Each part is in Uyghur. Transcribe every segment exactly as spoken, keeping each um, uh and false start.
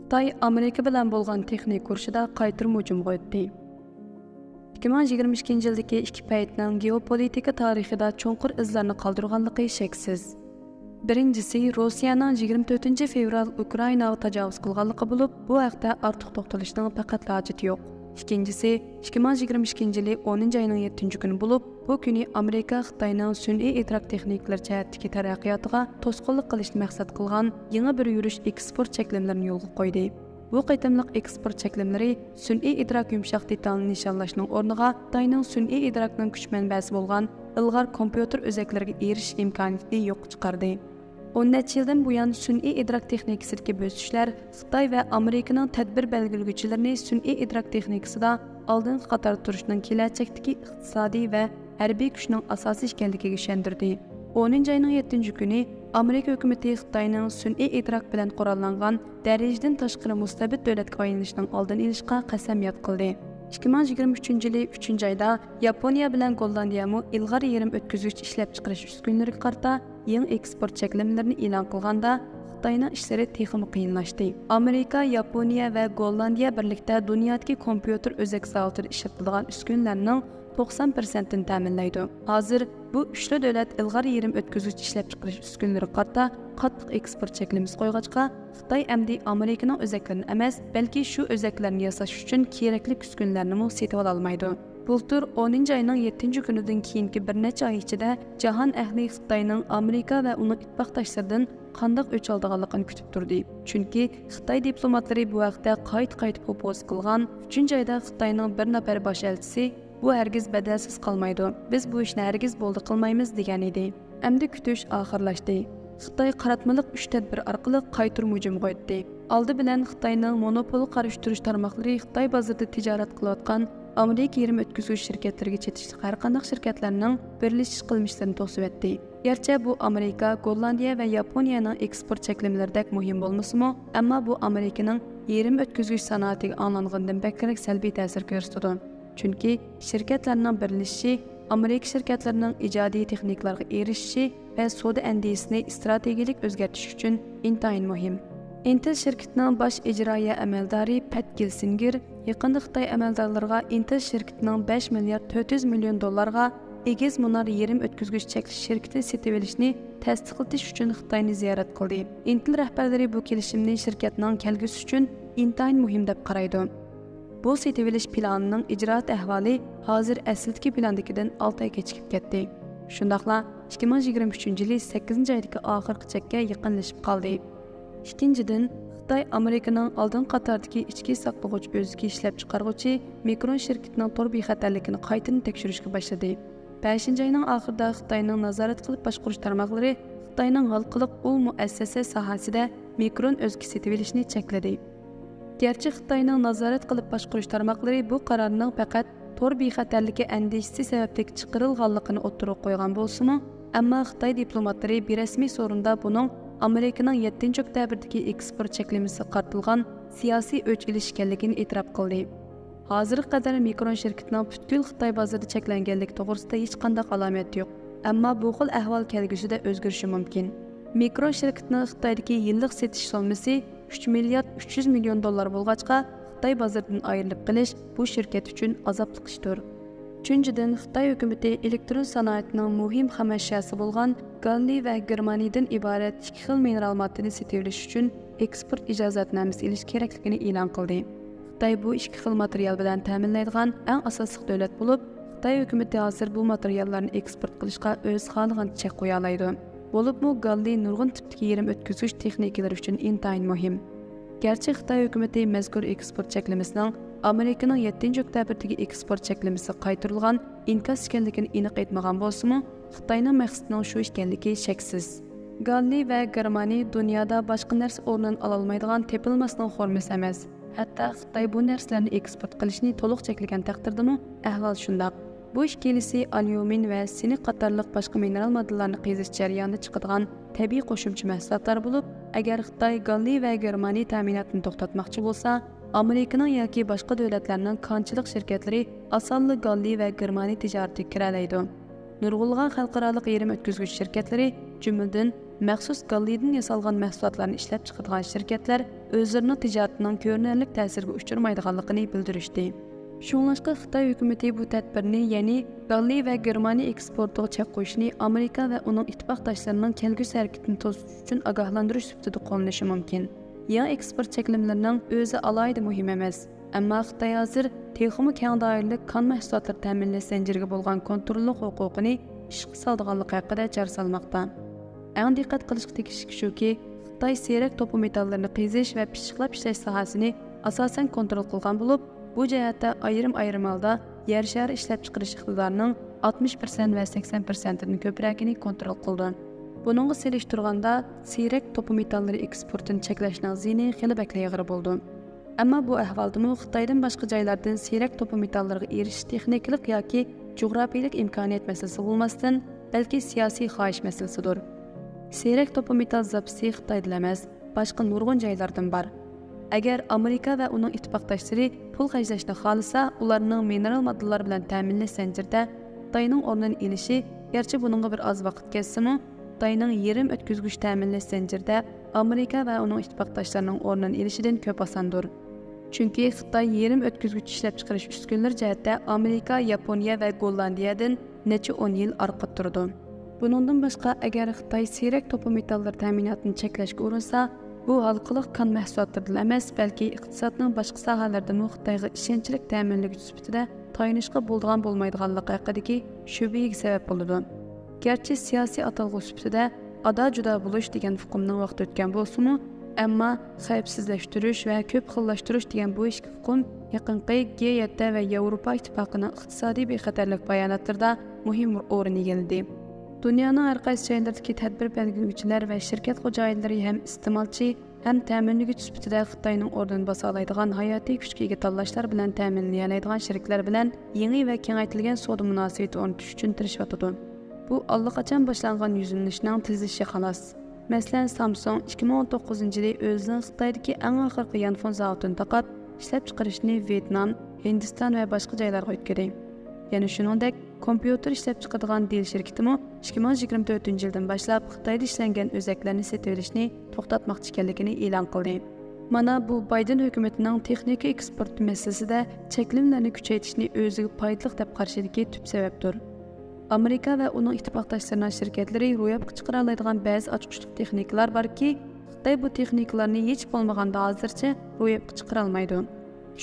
خىتاي ئامېرىكا بىلەن بولغان تېخنىك ئۇرۇشىدا قايتۇرما ھۇجۇمغا ئۆتتى. ئىككى مىڭ يىگىرمە ئىككىنچى يىلدىكى ئىككى پەيتنىڭ گېئوپولىتىكا تارىخىدا چوڭقۇر ئىزلارنى قالدۇرغانلىقى شەكسىز. بىرىنچىسى، روسىيەنىڭ يىگىرمە تۆتىنچى فېۋرال ئۇكرائىناغا تاجاۋۇز قىلغانلىقى بولۇپ، بۇ ھەقتە ئارتۇق توختىلىشنىڭ پەقەتلا ھاجىتى يوق. ئىككىنچىسى، ئىككى مىڭ يىگىرمە ئىككىنچى يىلى ئونىنچى ئاينىڭ يەتتىنچى كۈنى بولۇپ، بۇ كۈنى ئامېرىكا خىتاينىڭ سۈنئىي ئىدراك تېخنىكىلىرى جەھەتتىكى تەرەققىياتىغا توسقۇنلۇق قىلىشنى مەقسەت قىلغان يېڭى بىر يۈرۈش ئېكسپورت چەكلىمىلىرىنى يولغا قويدى. بۇ قېتىملىق ئېكسپورت چەكلىمىلىرى سۈنئىي ئىدراك يۇمشاق دېتالىنى نىشانلاشنىڭ ئورنىغا خىتاينىڭ سۈنئىي ئىدراكنىڭ كۈچ مەنبەسى بولغان ئىلغار كومپيۇتېر ئۆزەكلىرىگە ئېرىشىش ئىمكانىيىتىنى يوققا چىقاردى. ئون نەچچە يىلدىن بۇيان سۈنئىي ئىدراك تېخنىكىسىدىكى بۆسۈشلەر خىتاي ۋە ئامېرىكىنىڭ تەدبىر بەلگىلىگۈچىلىرىنى سۈنئىي ئىدراك تېخنىكىسىدا ئالدىنقى قاتاردا تۇرۇشنىڭ كېلەچەكتىكى ئىقتىسادىي ۋە ھەربىي كۈچنىڭ ئاساسى ئىكەنلىكىگە ئىشەندۈردى. ئونىنچى ئاينىڭ يەتتىنچى كۈنى ئامېرىكا ھۆكۈمىتى خىتاينىڭ سۈنئىي ئىدراك بىلەن قوراللانغان دەرىجىدىن تاشقىرى مۇستەبىت دۆلەتكە ئايلىنىشنىڭ ئالدىنى ئېلىشقا قەسەمياد قىلدى. ئىككى مىڭ يىگىرمە ئۈچىنچى يىلى ئۈچىنچى ئايدا ياپونىيە بىلەن گوللاندىيەمۇ ئىلغار يېرىم ئۆتكۈزگۈچ ئىشلەپچىقىرىش ئۈسكۈنىلىرىگە قارىتا يېڭى ئېكسپورت چەكلىمىلىرىنى ئېلان قىلغاندا، خىتاينىڭ ئىشلىرى تېخىمۇ قىيىنلاشتى. ئامېرىكا، ياپونىيە ۋە گوللاندىيە بىرلىكتە دۇنيادىكى كومپيۇتېر ئۆزەك زاۋۇتىدا ئىشلىتىلىدىغان ئۈسكۈنىلەرنىڭ توقسان پىرسەنتىنى تەمىنلەيدۇ. ھازىر بۇ ئۈچلا دۆلەت ئىلغار يېرىم ئۆتكۈزگۈچ ئىشلەپچىقىرىش ئۈسكۈنىلىرىگە قارىتا قاتتىق ئېكسپورت چەكلىمىسى قويغاچقا، خىتاي ئەمدى ئامېرىكىنىڭ ئۆزەكلىرىنى ئەمەس، بەلكى شۇ ئۆزەكلەرنى ياساش ئۈچۈن كېرەكلىك ئۈسكۈنىلەرنىمۇ سېتىۋالالمايدۇ. بۇلتۇر ئونىنچى ئاينىڭ يەتتىنچى كۈنىدىن كېيىنكى بىر نەچچە ئاي ئىچىدە جاھان ئەھلى خىتاينىڭ ئامېرىكا ۋە ئۇنىڭ ئىتتىپاقداشلىرىدىن قانداق ئۆچ ئالىدىغانلىقىنى كۈتۈپ تۇردى. چۈنكى خىتاي دىپلوماتلىرى بۇ ھەقتە قايتا-قايتا پوپوزا قىلغان. ئۈچىنچى ئايدا خىتاينىڭ بىر نەپەر باش ئەلچىسى، بۇ ھەرگىز بەدەلسىز قالمايدۇ، بىز بۇ ئىشنى ھەرگىز بولدى قىلمايمىز، دېگەن ئىدى. ئەمدى كۈتۈش ئاخىرلاشتى. خىتاي قاراتمىلىق ئۈچ تەدبىر ئارقىلىق قايتۇرما ھۇجۇمغا ئۆتتى. ئالدى بىلەن خىتاينىڭ مونوپولغا قارشى تۇرۇش تارماقلىرى خىتاي بازىرىدا تىجارەت قىلىۋاتقان ئامېرىكا يېرىم ئۆتكۈزگۈچ شىركەتلىرىگە چېتىشلىق ھەرقانداق شىركەتلەرنىڭ بىرلىشىش قىلمىشلىرىنى توسۇۋەتتى. گەرچە بۇ ئامېرىكا، گوللاندىيە ۋە ياپونىيەنىڭ ئېكسپورت چەكلىمىلىرىدەك مۇھىم بولمىسىمۇ، ئەمما بۇ ئامېرىكىنىڭ يېرىم ئۆتكۈزگۈچ سانائىتىگە ئاڭلانغىنىدىن بەكرەك سەلبىي تەسىر كۆرسىتىدۇ. چۈنكى شىركەتلەرنىڭ بىرلىشىشى ئامېرىكا شىركەتلىرىنىڭ ئىجادىي تېخنىكىلارغا ئېرىشىشى ۋە سودا ئەندىزىسىنى ئىستراتېگىيەلىك ئۆزگەرتىش ئۈچۈن ئىنتايىن مۇھىم. ئىنتېل شىركىتىنىڭ باش ئىجرائىيە ئەمەلدارى پەت گېلسىنگېر يېقىندا خىتاي ئەمەلدارلىرىغا ئىنتېل شىركىتىنىڭ بەش مىليارد تۆت يۈز مىليون دوللارغا ئېگىز مۇنار يېرىم ئۆتكۈزگۈچ چەكلىك شىركىتى سېتىۋېلىشنى تەستىقلىتىش ئۈچۈن خىتاينى زىيارەت قىلدى. ئىنتېل رەھبەرلىرى بۇ كېلىشىمنى شىركەتنىڭ كەلگۈسى ئۈچۈن ئىنتايىن مۇھىم دەپ قارايدۇ. بۇ سېتىۋېلىش پىلانىنىڭ ئىجرائات ئەھۋالى ھازىر ئەسلىدىكى پىلاندىكىدىن ئالتە ئاي كېچىكىپ كەتتى. شۇنداقلا ئىككى مىڭ يىگىرمە ئۈچىنچى يىلى سەككىزىنچى ئايدىكى ئاخىرقى چەككە يېقىنلىشىپ قالدى. ئىككىنچىدىن، خىتاي ئامېرىكىنىڭ ئالدىنقى قاتاردىكى ئىچكى ساقلىغۇچ ئۆزىكى ئىشلەپچىقارغۇچى مىكرون شىركىتىنىڭ تور بىخەتەرلىكىنى قايتىدىن تەكشۈرۈشكە باشلىدى. بەشىنچى ئاينىڭ ئاخىرىدا خىتاينىڭ نازارەت قىلىپ باشقۇرۇش تارماقلىرى خىتاينىڭ ھالقىلىق ئۇل مۇئەسسەسە ساھەسىدە مىكرون ئۆزىكى سېتىۋېلىشنى چەكلىدى. گەرچە خىتاينىڭ نازارەت قىلىپ باشقۇرۇش تارماقلىرى بۇ قارارنىڭ پەقەت تور بىخەتەرلىكى ئەندىشىسى سەۋەبلىك چىقىرىلغانلىقىنى ئوتتۇرىغا قويغان بولسىمۇ، ئەمما خىتاي دىپلوماتلىرى بىرەسمىي سورۇندا بۇنىڭ ئامېرىكىنىڭ يەتتىنچى ئۆكتەبىردىكى ئېكسپورت چەكلىمىسىگە قارىتىلغان سىياسىي ئۆچ ئېلىش ئىكەنلىكىنى ئېتىراپ قىلدى. ھازىرغا قەدەر مىكرون شىركىتىنىڭ پۈتكۈل خىتاي بازىرىدا چەكلەنگەنلىكى توغرىسىدا ھېچقانداق ئالامەت يوق. ئەمما بۇ خىل ئەھۋال كەلگۈسىدە ئۆزگىرىشى مۇمكىن. مىكرون شىركىتىنىڭ خىتايدىكى يىللىق سېتىش سوممىسى ئۈچ مىليارد ئۈچ يۈز مىليون دوللار بولغاچقا، خىتاي بازىرىدىن ئايرىلىپ قېلىش بۇ شىركەت ئۈچۈن ئازابلىق ئىشتۇر. ئۈچىنچىدىن، خىتاي ھۆكۈمىتى ئېلېكترون سانائىتىنىڭ مۇھىم خام ئەشياسى بولغان گاللىي ۋە گېرمانىيدىن ئىبارەت ئىككى خىل مىنېرال ماتتىنى سېتىۋېلىش ئۈچۈن ئېكسپورت ئىجازەتنامىسى ئېلىش كېرەكلىكىنى ئېلان قىلدى. خىتاي بۇ ئىككى خىل ماتېرىيال بىلەن تەمىنلەيدىغان ئەڭ ئاساسلىق دۆلەت بولۇپ، خىتاي ھۆكۈمىتى ھازىر بۇ ماتېرىياللارنى ئېكسپورت قىلىشقا ئۆزى خالىغانچە چەك قويالايدۇ. بولۇپمۇ گاللىي نۇرغۇن تىپتىكى يېرىم ئۆتكۈزگۈچ تېخنىكىلىرى ئۈچۈن ئىنتايىن مۇھىم. گەرچە خىتاي ھۆكۈمىتى مەزكۇر ئېكسپورت چەكلىمىسىنىڭ ئامېرىكىنىڭ يەتتىنچى ئۆكتەبىردىكى ئېكسپورت چەكلىمىسىگە قايتۇرۇلغان ئىنكاس ئىكەنلىكىنى ئېنىق ئېيتمىغان بولسىمۇ، خىتاينىڭ مەقسىتىنىڭ شۇ ئىكەنلىكى شەكسىز. گاللىي ۋە گېرمانىي دۇنيادا باشقا نەرسە ئورنىنى ئالالمايدىغان تېپىلماسنىڭ خورمىسى ئەمەس. ھەتتا خىتاي بۇ نەرسىلەرنى ئېكسپورت قىلىشنى تولۇق چەكلىگەن تەقدىردىمۇ ئەھۋال شۇنداق. بۇ ئىككىلىسى ئاليۇمىن ۋە سىنك قاتارلىق باشقا مىنېرال ماددىلارنى قېزىش جەريانىدا چىقىدىغان تەبىئىي قوشۇمچە مەھسۇلاتلار بولۇپ، ئەگەر خىتاي گاللىي ۋە گېرمانىي تەمىناتىنى توختاتماقچى بولسا، ئامېرىكىنىڭ ياكى باشقا دۆلەتلەرنىڭ كانچىلىق شىركەتلىرى ئاسانلا گاللىي ۋە گېرمانىي تىجارىتىگە كىرەلەيدۇ. نۇرغۇنلىغان خەلقئارالىق يېرىم ئۆتكۈزگۈچ شىركەتلىرى جۈملىدىن، مەخسۇس گاللىدىن ياسالغان مەھسۇلاتلارنى ئىشلەپچىقىرىدىغان شىركەتلەر ئۆزلىرىنىڭ تىجارىتىنىڭ كۆرۈنەرلىك تەسىرگە ئۇچرىمايدىغانلىقىنى بىلدۈرۈشتى. شۇڭلاشقا خىتاي ھۆكۈمىتى بۇ تەدبىرنى، يەنى گاللى ۋە گېرمانىيە ئېكسپورتىغا چەك قويۇشنى ئامېرىكا ۋە ئۇنىڭ ئىتتىپاقداشلىرىنىڭ كەلگۈسى ھەرىكىتىنى توسۇش ئۈچۈن ئاگاھلاندۇرۇش سۈپىتىدە قوللىنىشى مۇمكىن. يېڭى ئېكسپورت چەكلىمىلىرىنىڭ ئۆزى ئالاھىدە مۇھىم ئەمەس، ئەمما خىتاي ھازىر تېخىمۇ كەڭ دائىرىلىك كان مەھسۇلاتلىرى تەمىنلەش زەنجىرىگە بولغان كونتروللۇق ھوقۇقىنى ئىشقا سالىدىغانلىقى ھەققىدە چارە سالماقتا. ئەڭ دىققەت قىلىشقا تېگىشلىك شۇكى، خىتاي سېرەك توپا مېتاللىرىنى قېزىش ۋە پىششىقلاپ ئىشلەش ساھەسىنى ئاساسەن كونترول قىلغان بولۇپ، بۇ جەھەتتە ئايرىم-ئايرىم ھالدا يەر شارى ئىشلەپچىقىرىش ئىقتىدارىنىڭ ئاتمىش پىرسەنت ۋە سەكسەن پىرسەنتتىن كۆپرەكىنى كونترول قىلىدۇ. بۇنىڭغا سېلىشتۇرغاندا، سېرەك توپا مېتاللىرى ئېكسپورتىنى چەكلەشنىڭ زىيىنى خېلى بەكلا ئېغىر بولىدۇ. ئەمما بۇ ئەھۋالدىمۇ خىتايدىن باشقا جايلاردىن سېرەك توپا مېتاللىرىغا ئېرىشىش تېخنىكىلىق ياكى جۇغراپىيىلىك ئىمكانىيەت مەسىلىسى بولماستىن، بەلكى سىياسىي خاھىش مەسىلىسىدۇر. سېرەك توپا مېتال زاپىسى خىتايدىلا ئەمەس، باشقا نۇرغۇن جايلاردىن بار. ئەگەر ئامېرىكا ۋە ئۇنىڭ ئىتتىپاقداشلىرى پۇل خەجلەشنى خالىسا، ئۇلارنىڭ مىنېرال ماددىلار بىلەن تەمىنلەش زەنجىرىدە خىتاينىڭ ئورنىنى ئېلىشى، گەرچە بۇنىڭغا بىر ئاز ۋاقىت كەتسىمۇ، خىتاينىڭ يېرىم ئۆتكۈزگۈچ تەمىنلەش زەنجىرىدە ئامېرىكا ۋە ئۇنىڭ ئىتتىپاقداشلىرىنىڭ ئورنىنى ئېلىشىدىن كۆپ ئاساندۇر. چۈنكى خىتاي يېرىم ئۆتكۈزگۈچ ئىشلەپچىقىرىش ئۈسكۈنىلىرى جەھەتتە ئامېرىكا، ياپونىيە ۋە گوللاندىيەدىن نەچچە ئون يىل ئارقىدا تۇرىدۇ. بۇنىڭدىن باشقا، ئەگەر خىتاي سېرەك توپا مېتاللىرى تەمىناتىنى چەكلەشكە ئۇرۇنسا، بۇ ھالقىلىق كان مەھسۇلاتلىرىدىلا ئەمەس، بەلكى ئىقتىسادنىڭ باشقا ساھەلىرىدىمۇ خىتايغا ئىشەنچلىك تەمىنلىگۈچ سۈپىتىدە تايىنىشقا بولىدىغان بولمايدىغانلىقى ھەققىدىكى شۈبھىگە سەۋەب بولىدۇ. گەرچە سىياسىي ئاتالغۇ سۈپىتىدە ئادا-جۇدا بولۇش دېگەن ئۇقۇمنىڭ ۋاقتى ئۆتكەن بولسىمۇ، ئەمما خەۋپسىزلەشتۈرۈش ۋە كۆپ خىللاشتۇرۇش دېگەن بۇ ئىككى ئۇقۇم يېقىنقى جى يەتتە ۋە ياۋروپا ئىتتىپاقىنىڭ ئىقتىسادىي بىخەتەرلىك باياناتلىرىدا مۇھىم بىر ئورۇن ئىگىلىدى. دۇنيانىڭ ھەر قايسى جايلىرىدىكى تەدبىر بەلگىلىگۈچىلەر ۋە شىركەت خوجايىنلىرى ھەم ئىستېمالچى ھەم تەمىنلىگۈچ سۈپىتىدە خىتاينىڭ ئورنىنى باسالايدىغان ھاياتىي كۈچكە ئىگە تاللاشلار بىلەن تەمىنلىيەلەيدىغان شىركىتلەر بىلەن يېڭى ۋە كېڭەيتىلگەن سودا مۇناسىۋىتى ئورنىتىش ئۈچۈن تىرىشىۋاتىدۇ. بۇ ئاللىقاچان باشلانغان يۈزلىنىشنىڭ تېزلىشى خالاس. مەسىلەن، سامسۇڭ ئىككى مىڭ ئون توققۇزىنچى يىلى ئۆزىنىڭ خىتايدىكى ئەڭ ئاخىرقى يانفون زاۋۇتىنى تاقاپ، ئىشلەپچىقىرىشنى ۋيېتنام، ھىندىستان ۋە باشقا جايلارغا ئۆتكۈزدى. يەنە شۇنىڭدەك، كومپيۇتېر ئىشلەپچىقىرىدىغان دېل شىركىتىمۇ ئىككى مىڭ يىگىرمە تۆتىنچى يىلدىن باشلاپ خىتايدا ئىشلەنگەن ئۆزەكلەرنى سېتىۋېلىشنى توختاتماقچى ئىكەنلىكىنى ئېلان قىلدى. مانا بۇ بايدېن ھۆكۈمىتىنىڭ تېخنىكا ئېكسپورتى مەسىلىسىدە چەكلىمىلەرنى كۈچەيتىشنى ئۆزىگە پايدىلىق دەپ قارىشىدىكى تۈپ سەۋەبتۇر. ئامېرىكا ۋە ئۇنىڭ ئىتتىپاقداشلىرىنىڭ شىركەتلىرى روياپقا چىقىرالايدىغان بەزى ئاچقۇچلۇق تېخنىكىلار باركى، خىتاي بۇ تېخنىكىلارنى ھېچ بولمىغاندا ھازىرچە روياپقا چىقىرالمايدۇ.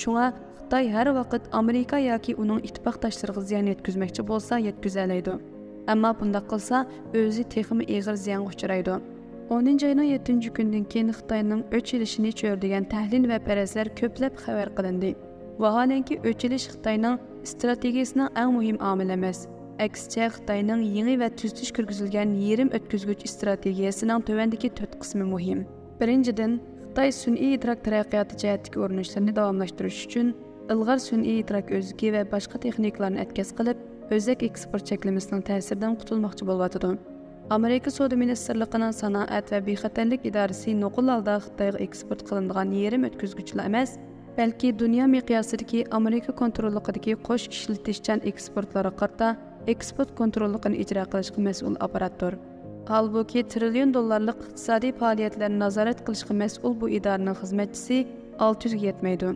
شۇڭا خىتاي ھەر ۋاقىت ئامېرىكا ياكى ئۇنىڭ ئىتتىپاقداشلىرىغا زىيان يەتكۈزمەكچى بولسا يەتكۈزەلەيدۇ. ئەمما بۇنداق قىلسا ئۆزى تېخىمۇ ئېغىر زىيانغا ئۇچرايدۇ. ئونىنچى ئاينىڭ يەتتىنچى كۈنىدىن كېيىن خىتاينىڭ ئۆچ ئېلىشىنى چۆرىدىگەن تەھلىل ۋە پەرەزلەر كۆپلەپ خەۋەر قىلىندى. ۋاھالەنكى، ئۆچ ئېلىش خىتاينىڭ ئىستراتېگىيىسىنىڭ ئەڭ مۇھىم ئامىلى ئەمەس. ئەكسىچە، خىتاينىڭ يېڭى ۋە تۈزىتىش كىرگۈزۈلگەن يېرىم ئۆتكۈزگۈچ ئىستراتېگىيەسىنىڭ تۆۋەندىكى تۆت قىسمى مۇھىم. بىرىنچىدىن، خىتاي سۈنئىي ئىدراك تەرەققىياتى جەھەتتىكى ئۇرۇنۇشلىرىنى داۋاملاشتۇرۇش ئۈچۈن، ئىلغار سۈنئىي ئىدراك ئۆزىكى ۋە باشقا تېخنىكىلارنى ئەتكەس قىلىپ، ئۆزەك ئېكسپورت چەكلىمىسىنىڭ تەسىرىدىن قۇتۇلماقچى بولۇۋاتىدۇ. ئامېرىكا سودا مىنىستىرلىقىنىڭ سانائەت ۋە بىخەتەرلىك ئىدارىسى نوقۇل ھالدا خىتايغا ئېكسپورت قىلىنىدىغان يېرىم ئۆتكۈزگۈچلا ئەمەس، بەلكى دۇنيا مىقياسىدىكى ئامېرىكا كونتروللۇقىدىكى قوش ئىشلىتىشچان ئېكسپورتلارغا قارىتا ئېكسپورت كونتروللۇقىنى ئىجرا قىلىشقا مەسئۇل ئاپپاراتتۇر. ھالبۇكى، تىرىليون دوللارلىق ئىقتىسادىي پائالىيەتلەرنى نازارەت قىلىشقا مەسئۇل بۇ ئىدارىنىڭ خىزمەتچىسى ئالتە يۈزگە يەتمەيدۇ.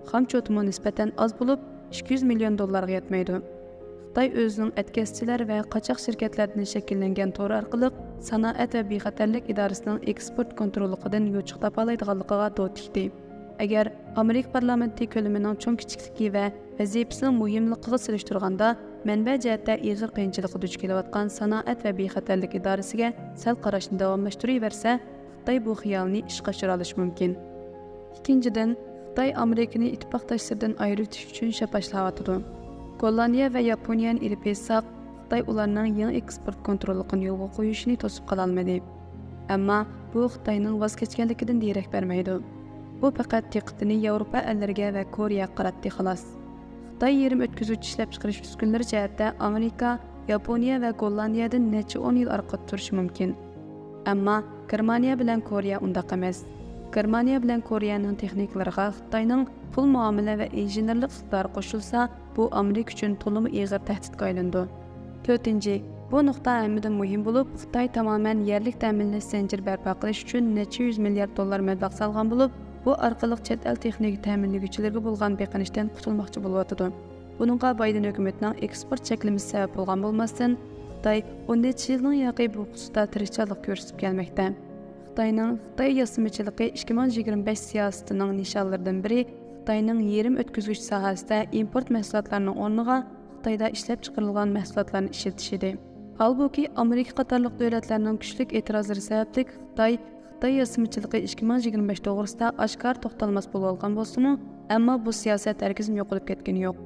خام چوتىمۇ نىسبەتەن ئاز بولۇپ، ئىككى يۈز مىليون دوللارغا يەتمەيدۇ. خىتاي ئۆزىنىڭ ئەتكەسچىلەر ۋە قاچاق شىركەتلەردىن شەكىللەنگەن تورى ئارقىلىق سانائەت ۋە بىخەتەرلىك ئىدارىسىنىڭ ئېكسپورت كونتروللۇقىدىن يوچۇق تاپالايدىغانلىقىغا دو تىكتى. ئەگەر ئامېرىكا پارلامېنتى كۆلىمىنىڭ چوڭ-كىچىكلىكى ۋە ۋەزىپىسىنىڭ مۇھىملىقىغا سېلىشتۇرغاندا، مەنبە جەھەتتە ئېغىر قىيىنچىلىققا دۇچ كېلىۋاتقان سانائەت ۋە بىخەتەرلىك ئىدارىسىگە سەل قاراشنى داۋاملاشتۇرۇۋەرسە، خىتاي بۇ خىيالنى ئىشقا ئاشۇرالىشى مۇمكىن. ئىككىنچىدىن، خىتاي ئامېرىكىنى ئىتتىپاقداشلىرىدىن ئايرىۋېتىش ئۈچۈن شاپاشلاۋاتىدۇ. گوللاندىيە ۋە ياپونىيەنى ئېلىپ ئېيتساق، خىتاي ئۇلارنىڭ يېڭى ئېكسپورت كونتروللۇقىنى يولغا قويۇشىنى توسۇپ قالالمىدى. ئەمما بۇ خىتاينىڭ ۋاز كەچكەنلىكىدىن دېرەك بەرمەيدۇ. بۇ پەقەت دىققىتىنى ياۋروپا ئەللىرىگە ۋە كورېيەگە قاراتتى، خالاس. خىتاي يېرىم ئۆتكۈزگۈچ ئىشلەپچىقىرىش ئۈسكۈنىلىرى جەھەتتە ئامېرىكا، ياپونىيە ۋە گوللاندىيەدىن نەچچە ئون يىل ئارقىدا تۇرۇشى مۇمكىن. ئەمما گېرمانىيە بىلەن كورېيە ئۇنداق ئەمەس. گېرمانىيە بىلەن كورېيەنىڭ تېخنىكىلىرىغا خىتاينىڭ پۇل مۇئامىلە ۋە ئىنژېنېرلىق ئىقتىدارى قوشۇلسا، بۇ ئامېرىكا ئۈچۈن تولىمۇ ئېغىر تەھدىتكە ئايلىنىدۇ. تۆتىنچى، بۇ نۇقتا ھەممىدىن مۇھىم بولۇپ، خىتاي تامامەن يەرلىك تەمىنلەش زەنجىرى بەرپا قىلىش ئۈچۈن نەچچە يۈز مىليارد دوللار مەبلەغ سالغان بولۇپ، بۇ ئارقىلىق چەت ئەل تېخنىكا تەمىنلىگۈچىلىرىگە بولغان بېقىنىشتىن قۇتۇلماقچى بولۇۋاتىدۇ. بۇنىڭغا بايدېن ھۆكۈمىتىنىڭ ئېكسپورت چەكلىمىسى سەۋەب بولغان بولماستىن، خىتاي ئون نەچچە يىلنىڭ ياقى بۇ خۇسۇستا تىرىشچانلىق كۆرسىتىپ كەلمەكتە. خىتاينىڭ خىتاي ياسىمىچىلىقى ئىككى مىڭ يىگىرمە بەش سىياسىتىنىڭ نىشانلىرىدىن بىرى خىتاينىڭ يېرىم ئۆتكۈزگۈچ ساھەسىدە ئىمپورت مەھسۇلاتلارنىڭ ئورنىغا خىتايدا ئىشلەپچىقىرىلغان مەھسۇلاتلارنى ئىشلىتىش ئىدى. ھالبۇكى، ئامېرىكا قاتارلىق دۆلەتلەرنىڭ كۈچلۈك ئېتىرازلىرى سەۋەبلىك خىتاي خىتاي ياسىمىچىلىقى ئىككى مىڭ يىگىرمە بەش توغرىسىدا ئاشكارا توختالماس بولۇۋالغان بولسىمۇ، ئەمما بۇ سىياسەت ھەرگىزمۇ يوقىلىپ كەتكىنى يوق.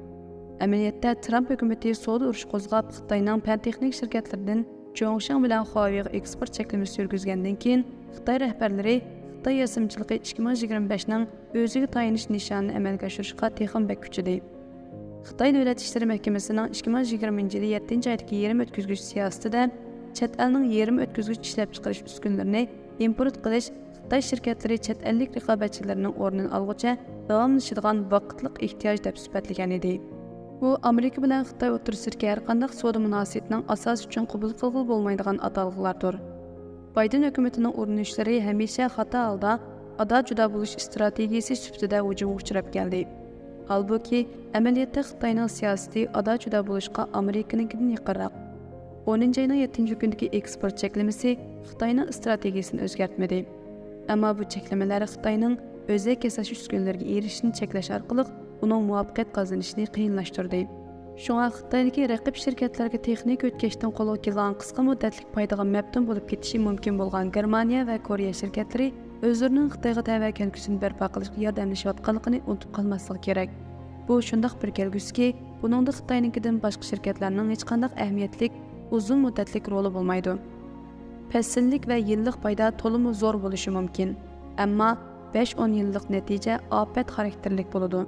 ئەمەلىيەتتە، ترامپ ھۆكۈمىتى سودا ئۇرۇشى قوزغاپ، خىتاينىڭ پەن تېخنىكا شىركەتلىرىدىن جوڭشىڭ بىلەن خۇاۋېيغا ئېكسپورت چەكلىمىسى يۈرگۈزگەندىن كېيىن، خىتاي رەھبەرلىرى خىتاي ياسىمىچىلىقى ئىككى مىڭ يىگىرمە بەشنىڭ ئۆزىگە تايىنىش نىشانىنى ئەمەلگە ئاشۇرۇشقا تېخىمۇ بەك كۈچىدى. خىتاي دۆلەت ئىشلىرى مەھكىمىسىنىڭ ئىككى مىڭ يىگىرمىنچى يىلى يەتتىنچى ئايدىكى يېرىم ئۆتكۈزگۈچ سىياسىتىدە چەت ئەلنىڭ يېرىم ئۆتكۈزگۈچ ئىشلەپچىقىرىش ئۈسكۈنىلىرىنى ئىمپورت قىلىش خىتاي شىركەتلىرى چەت ئەللىك رىقابەتچىلىرىنىڭ ئورنىنى ئالغۇچە داۋاملىشىدىغان ۋاقىتلىق ئېھتىياج دەپ سۈپەتلىگەن ئىدى. بۇ ئامېرىكا بىلەن خىتاي ئوتتۇرىسىدىكى ھەرقانداق سودا مۇناسىۋىتىنىڭ ئاساسى ئۈچۈن قوبۇل قىلغىلى بولمايدىغان ئاتالغۇلاردۇر. بايدېن ھۆكۈمىتىنىڭ ئۇرۇنۇشلىرى ھەمىشە خاتا ھالدا ئادا-جۇدا بولۇش ئىستراتېگىيىسى سۈپىتىدە ھۇجۇمغا ئۇچراپ كەلدى. ھالبۇكى، ئەمەلىيەتتە خىتاينىڭ سىياسىتى ئادا-جۇدا بولۇشقا ئامېرىكىنىڭكىدىن يېقىنراق. ئونىنچى ئاينىڭ يەتتىنچى كۈنىدىكى ئېكسپورت چەكلىمىسى خىتاينىڭ ئىستراتېگىيىسىنى ئۆزگەرتمىدى. ئەمما بۇ چەكلىمىلەر خىتاينىڭ ئۆزەك ياساش ئۈسكۈنىلىرىگە ئېرىشىشنى چەكلەش ئارقىلىق ئۇنىڭ مۇۋەپپەقىيەت قازىنىشىنى قىيىنلاشتۇردى. شۇڭا خىتايدىكى رەقىب شىركەتلەرگە تېخنىكا ئۆتكەچتىن قولغا كېلىدىغان قىسقا مۇددەتلىك پايدىغا مەپتۇن بولۇپ كېتىشى مۇمكىن بولغان گېرمانىيە ۋە كورېيە شىركەتلىرى ئۆزلىرىنىڭ خىتايغا تەۋە كەلگۈسىنى بەرپا قىلىشقا ياردەملىشىۋاتقانلىقىنى ئۇنتۇپ قالماسلىقى كېرەك. بۇ شۇنداق بىر كەلگۈسىكى، بۇنىڭدا خىتاينىڭكىدىن باشقا شىركەتلەرنىڭ ھېچقانداق ئەھمىيەتلىك ئۇزۇن مۇددەتلىك رولى بولمايدۇ. پەسىللىك ۋە يىللىق پايدا تولىمۇ زور بولۇشى مۇمكىن، ئەمما بەش-ئون يىللىق نەتىجە ئاپەت خاراكتېرلىك بولىدۇ.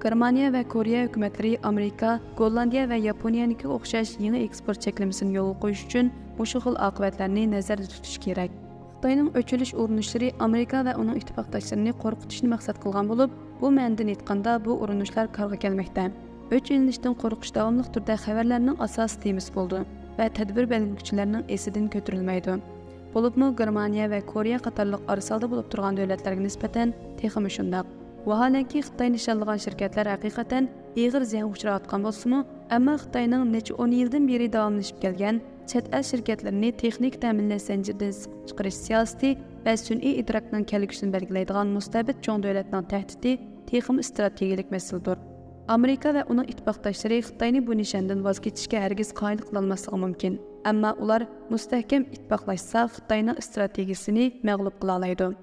گېرمانىيە ۋە كورېيە ھۆكۈمەتلىرى ئامېرىكا، گوللاندىيە ۋە ياپونىيەنىڭكىگە ئوخشاش يېڭى ئېكسپورت چەكلىمىسىنى يولغا قويۇش ئۈچۈن مۇشۇ خىل ئاقىۋەتلەرنى نەزەردە تۇتۇشى كېرەك. خىتاينىڭ ئۆچ ئېلىش ئۇرۇنۇشلىرى ئامېرىكا ۋە ئۇنىڭ ئىتتىپاقداشلىرىنى قورقۇتۇشنى مەقسەت قىلغان بولۇپ، بۇ مەنىدىن ئېيتقاندا، بۇ ئۇرۇنۇشلار كارغا كەلمەكتە. ئۆچ ئېلىنىشتىن قورقۇش داۋاملىق تۈردە خەۋەرلەرنىڭ ئاساسىي تېمىسى بولىدۇ ۋە تەدبىر بەلگىلىگۈچىلەرنىڭ ئېسىدىن كۆتۈرۈلمەيدۇ. بولۇپمۇ گېرمانىيە ۋە كورېيە قاتارلىق ئارىسالدا بولۇپ تۇرغان دۆلەتلەرگە نىسبەتەن تېخىمۇ شۇنداق. ۋاھالەنكى، خىتاي نىشانلىغان شىركەتلەر ھەقىقەتەن ئېغىر زىيانغا ئۇچراۋاتقان بولسىمۇ، ئەمما خىتاينىڭ نەچچە ئون يىلدىن بېرى داۋاملىشىپ كەلگەن چەت ئەل شىركەتلىرىنى تېخنىكا تەمىنلەش زەنجىرىدىن سىقىپ چىقىرىش سىياسىتى ۋە سۈنئىي ئىدراكنىڭ كەلگۈسىنى بەلگىلەيدىغان مۇستەبىت چوڭ دۆلەتنىڭ تەھدىتى تېخىمۇ ئىستراتېگىيەلىك مەسىلىدۇر. ئامېرىكا ۋە ئۇنىڭ ئىتتىپاقداشلىرى خىتاينى بۇ نىشاندىن ۋاز كېچىشكە ھەرگىز قايىل قىلالماسلىقى مۇمكىن. ئەمما ئۇلار مۇستەھكەم ئىتتىپاقلاشسا، خىتاينىڭ ئىستراتېگىيىسىنى مەغلۇپ قىلالايدۇ.